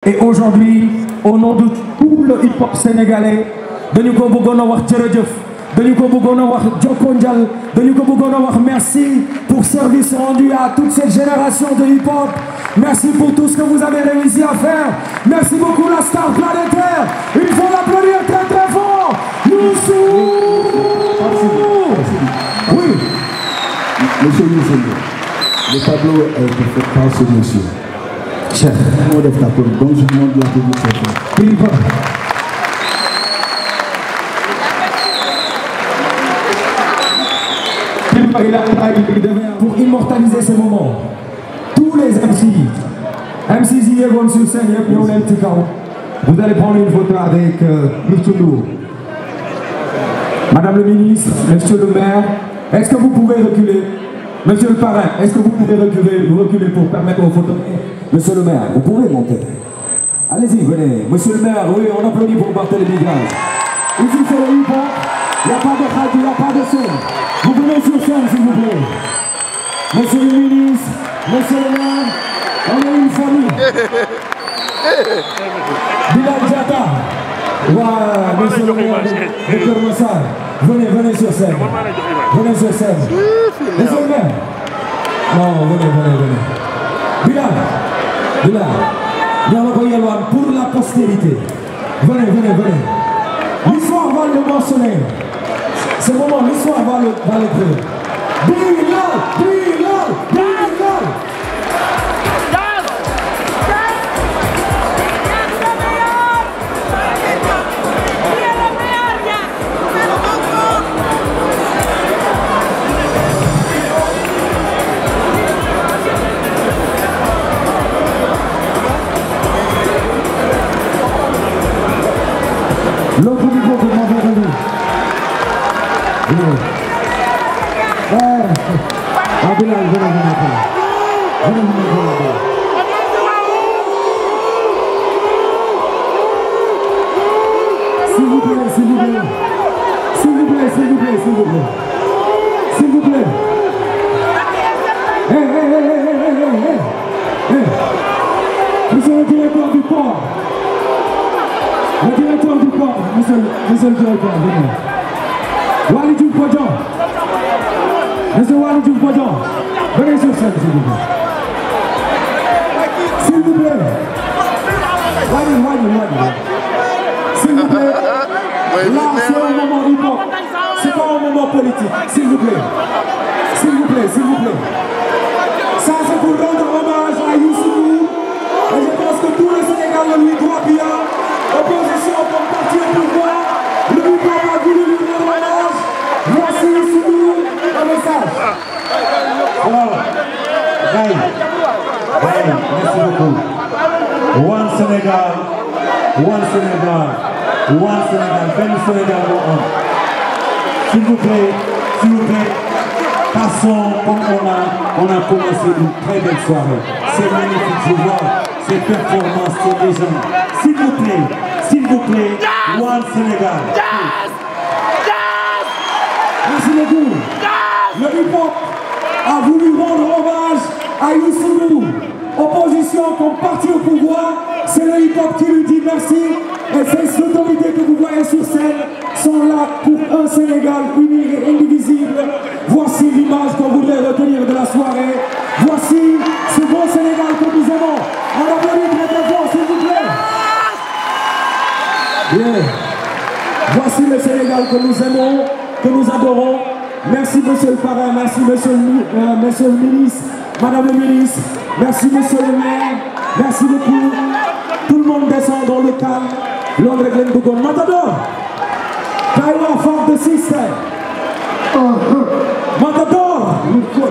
Et aujourd'hui, au nom de tout le hip-hop sénégalais, dañu ko bëggoon a wax jërëjëf, dañu ko bëggoon a wax jokko njal, dañu ko bëggoon a wax merci pour service rendu à toute cette génération de hip-hop. Merci pour tout ce que vous avez réussi à faire. Merci beaucoup la star planétaire. Il faut l'applaudir très très fort. Youssou. Oui. Monsieur Youssou, le tableau a été fait par ce monsieur. Chef. Moo def d'accord donc je demande l'applaudissement. Pour immortaliser ce moment, tous les MCs yi yeggoon sur scène yëpp ñëw leen ci kaw. Vous allez prendre une photo avec Monsieur Ndour. Madame le ministre, Monsieur le maire, est-ce que vous pouvez reculer? Monsieur le parrain, est-ce que vous pouvez reculer pour permettre aux photos? Monsieur le maire, vous pouvez monter. Allez-y, venez. Monsieur le maire, oui, on applaudit pour Barthélémy Dias. Ici, c'est le hip-hop. Il n'y a pas de radio, il n'y a pas de scène. Vous venez sur scène, s'il vous plaît. Monsieur le ministre, monsieur le maire, on est une famille. Bilal Diatta. Ouais, monsieur le maire de Keur Massar. Venez sur scène. Venez sur scène. Monsieur le maire. Non, venez. Bilal, ñoo la ko yelwaan pour la postérité. Venez. L'histoire va le mentionner. Ce moment, l'histoire va l'écrire. Bilal. L'autre niveau que m'avez revu. Bilal, venez. S'il vous plaît. Monsieur le directeur du port. Le directeur du port, monsieur le directeur, venez. Waly Diouf Bodian. Monsieur Waly Diouf Bodian. Venez sur scène, s'il vous plaît. S'il vous plaît. Waly. S'il vous plaît. Là, c'est un moment hip-hop. C'est pas un moment politique. S'il vous plaît. Ça, c'est pour rendre hommage à Youssou. Et je pense que tout le Sénégal le lui doit bien. Opposition comme parti au pouvoir, le hip-hop a voulu lui rendre hommage. Voici Youssou, un message. Alors, Gaye, merci beaucoup. One Sénégal, benn Sénégal moo am. S'il vous plaît, passons comme on a commencé une très belle soirée. C'est magnifique, je vois ces performances, ces légendes. S'il vous plaît, One Sénégal. Merci beaucoup. Le hip-hop a voulu rendre hommage à Youssou. Opposition comme parti au pouvoir, c'est le hip-hop qui lui dit merci. Et ces autorités que vous voyez sur scène sont là pour un Sénégal uni et indivisible. Voici l'image qu'on voudrait retenir de la soirée. Voici ce beau Sénégal que nous aimons. On applaudit très fort, s'il vous plaît. Bien. Voici le Sénégal que nous aimons, que nous adorons. Merci monsieur le parrain, merci monsieur le ministre, madame le ministre, merci monsieur le maire, merci beaucoup. Tout le monde descend dans le calme. L'ordre est plein de goût. Matador, Taïwan fort de système. Matador, il faut.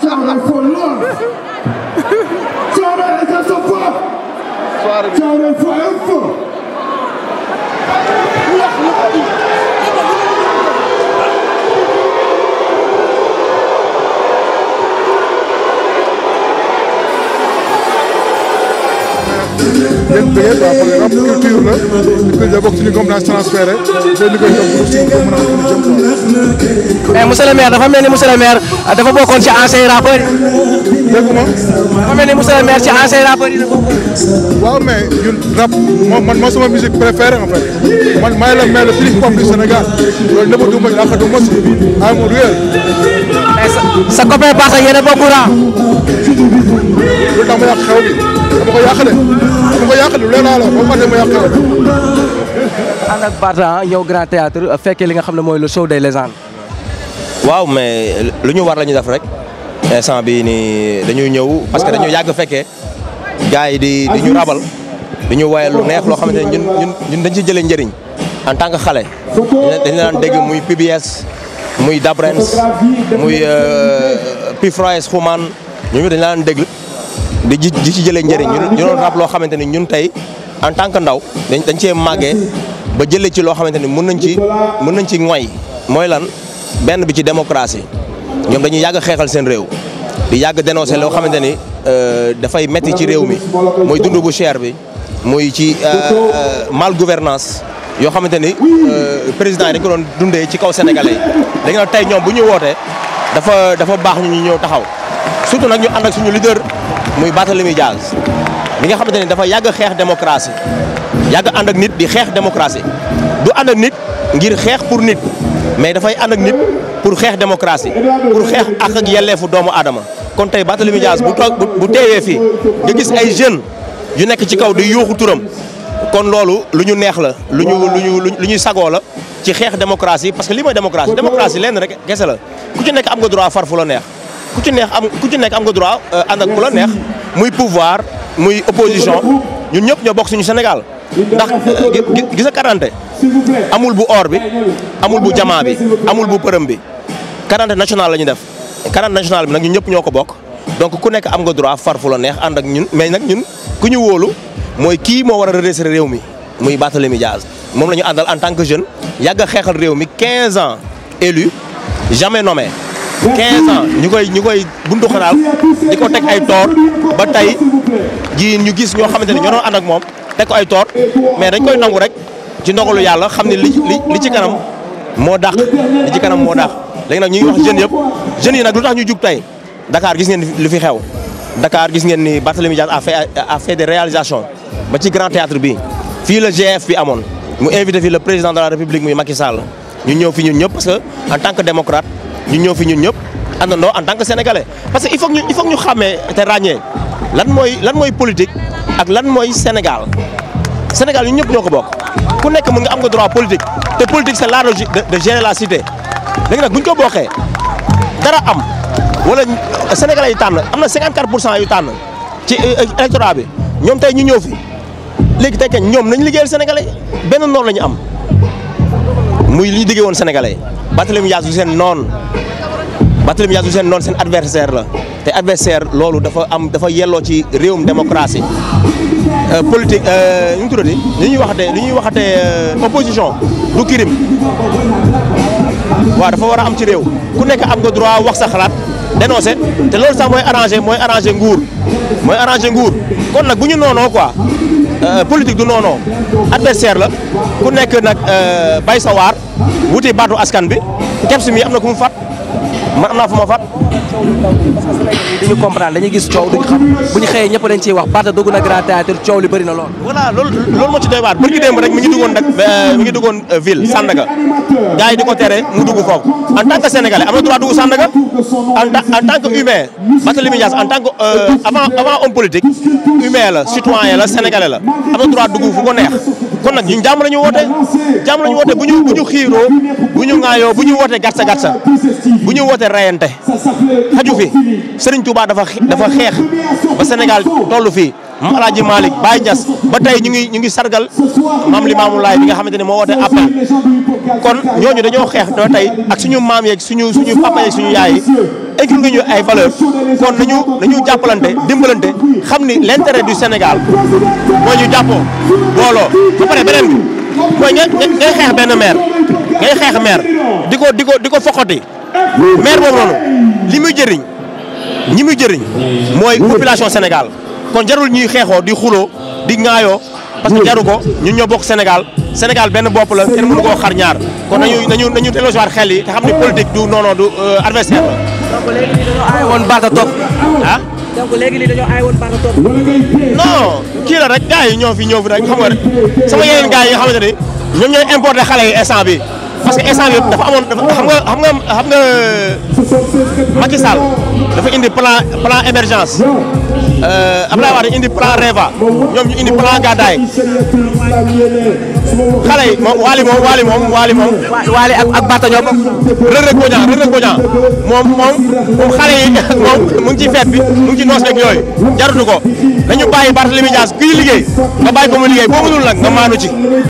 Soirée for love. Soirée de soir. Soirée for info. Yeah. leen bëggee quoi parce que rap culture la da bokk ci ñu compétence transféré ñu koy jox pour suñu mën a jëm quoi. mais monsieur le maire dafa mel ni monsieur le maire dafa bokkoon ci ancien rappeurs yi. dégg nga dafa mel ni monsieur le maire ci ancien rappeurs yi la bokkoon. waaw mais ñun rap man sama musique préférée en fait man maay la maire le plus pop du Sénégal loolu nëbbatu ma laqatu ma si ay mo réel. mais sa copain parce que yéen a bokk raa. lu tax ma yàq xew bi dama ko yàqale lu leen laa la ba ma dem ma yàq xew bi. ànd ak Barta ñëw Grand Théâtre fekkee li nga xam ne mooy le show des légendes. waaw mais lu ñu war la ñu def rek instant bi nii dañuy ñëw parce que dañu yàgg fekkee gars yi di ñu rabal di ñu woyal lu neex loo xamante ne ñun dañ ci jëlee njëriñ en tant que xale dañu daan dégg muy PBS muy Dabrens muy Pifroes Xuman ñooñu dañu daan dégg di ci jëlee njëriñ ñu doon rab loo xamante ni ñun tey en tant que ndaw dañ cee màggee ba jëlee ci loo xamante ni mën nañ ci ngoy mooy lan benn bi ci démocratie ñoom dañuy yàgg xeexal seen réew di yàgg dénoncer loo xamante ni dafay metti ci réew mi mooy dund bu cher bi muy ci mal gouvernance yoo xamante ni président yi dañ ko doon dundee ci kaw sénégalais yi léegi nag tey ñoom bu ñu wootee dafa baax ñu ñëw taxaw surtout nag ñu ànd ak suñu leader muy Barthélémy Dias bi nga xamante ni dafa yàgg xeex démocratie yàgg ànd ak nit di xeex démocratie du ànd ak nit ngir xeex pour nit mais dafay ànd ak nit pour xeex démocratie pour xeex ak yelleefu doomu aadama kon tey Barthélémy Dias bu teewee fii nga gis ay jeunes yu nekk ci kaw di yuuxu turam kon loolu lu ñu neex la lu ñuy sagoo la ci xeex démocratie parce que lii mooy démocratie lenn rek kese la ku ci nekk am nga droit far fu la neex ku ci nekk am nga droit ànd ak ku la neex muy pouvoir muy opposition ñun ñëpp ñoo bokk suñu Sénégal ndax gis nga quarante amul bu or bi amul bu jamaa bi amul bu përëm bi quarante national la ñu def quarante national bi nag ñun ñëpp ñoo ko bokk donc ku nekk am nga droit far fu la neex ànd ak ñun mais nag ñun ku ñu wóolu mooy kii moo war a redresser réew mi muy Barthélémy Dias moom la ñu àndal en tant que jeune yàgg a xeexal réew mi 15 ans élu jamais nommé 15 ans ñu koy buntu xanaal di ko teg ay toor ba tey ji ñu gis ñoo xamante ne ñoo doon ànd ak moom teg ko ay toor mais dañ koy nangu rek ci ndogalu yàlla xam ne li ci kanam moo dàq li ci kanam moo dàq léegi nag ñu ngi wax jeunes yëpp jeunes yi nag lu tax ñu jug tey Dakar gis ngeen li fi xew Dakar gis ngeen ni Barthélémy Dias a fait des réalisations ba ci Grand Théâtre bi fii la GF bi amoon mu invité fii le président de la République muy Macky Sall ñu ñëw fi ñun ñëpp parce que en tant que démocrate ñu ñëw fi ñun ñëpp àndandoo en tant que sénégalais parce que il faut que ñu xàmmee te ràññee lan mooy politique ak lan mooy Sénégal Sénégal ñun ñëpp ñoo ko bokk ku nekk mën nga am nga droit politique te politique c'est l'art de gérer la cité léegi nag bu ñu ko bokkee dara am wala sénégalais yi tànn am na 54% yu tànn ci électorat bi ñoom tey ñu ñëw fi léegi tey kañ ñoom nañu liggéeyal sénégalais benn noonu la ñu am muy li ñu diggee woon sénégalais Barthélémy Dias du seen noon Barthélémy Dias du seen noon seen adversaire la te adversaire loolu dafa yelloo ci réewum démocratie politique ñu ngi tuddati li ñuy waxatee opposition du crime waaw dafa war a am ci réew ku nekk am nga droit wax sa xalaat dénoncer te loolu sax mooy arranger nguur kon nag bu ñu noonoo quoi politique du noonoo adversaire la ku nekk nag bay sa waar wuti baatu askan bi keps mi am na ku mu fat man am naa fu ma fat duñu comprendre dañuy gis coow duñu xam bu ñu xëyee ñëpp dañ ciy wax Barta dugg na Grand Théâtre coow li bëri na lool. voilà loolu moo ci doy waar bërki démb rek mi ngi duggoon ville Sandaga gars yi di ko tere mu dugg foofu en tant que sénégalais am na droit dugg Sandaga en tant que humain Barthélémy Dias en tant que avant homme politique humain la citoyen la sénégalais la am na droit dugg fu ko neex kon nag ñun jàmm la ñu woote bu ñu xiiroo bu ñu ŋaayoo bu ñu woote gatsa bu ñu woote rayante xaju fi Serigne Touba dafa xeex ba Sénégal tollu fii Maam Alaaji Malick Baye Niass ba tey ñu ngi sargal Maam Limaamu Laay bi nga xamante ne moo woote appel kon ñooñu dañoo xeex doo tey ak suñu maam yeeg suñu papa yeeg suñu yaay yi inculqué ñu ay valeurs kon nañu jàppalante dimbalante xam ni l'intérêt du Sénégal mooy ñu jàppoo booloo ba pare beneen bi mooy ngay xeex benn maire di ko foqati maire boobu noonu ñi muy jëriñ mooy population Sénégal kon jarul ñuy xeexoo di xuloo di ŋaayoo parce que jaru ko ñun ñoo bokk Sénégal Sénégal benn bopp la kenn mënu koo xar ñaar kon nañu delloosiwaat xel yi te xam ne politique du non du adversaire la. donc léegi lii dañoo aay woon Barth toog ah. donc léegi lii dañoo aay woon Barth toog. non kii la rek gars yi ñoo fi rek xam nga rek sama yeneen gars yi nga xamante ni ñoom ñooy importer xale yi instant bi parce que instant bi dafa amoon xam nga Macky Sall dafa indi plan émergence Abdoulaye Wade indi plan REVA ñoom ñu indi plan gàddaay xale yi moom Waly moom ak Barth ñoo bokk. Reug Bodian moom xale yi moom mu ngi ci fête bi mu ngi ci noos rek yooyu jarutu ko dañu bàyyi Barthélémy Dias kuy liggéey nga bàyyi ko mu liggéey boo mënul nag nga maanu ci.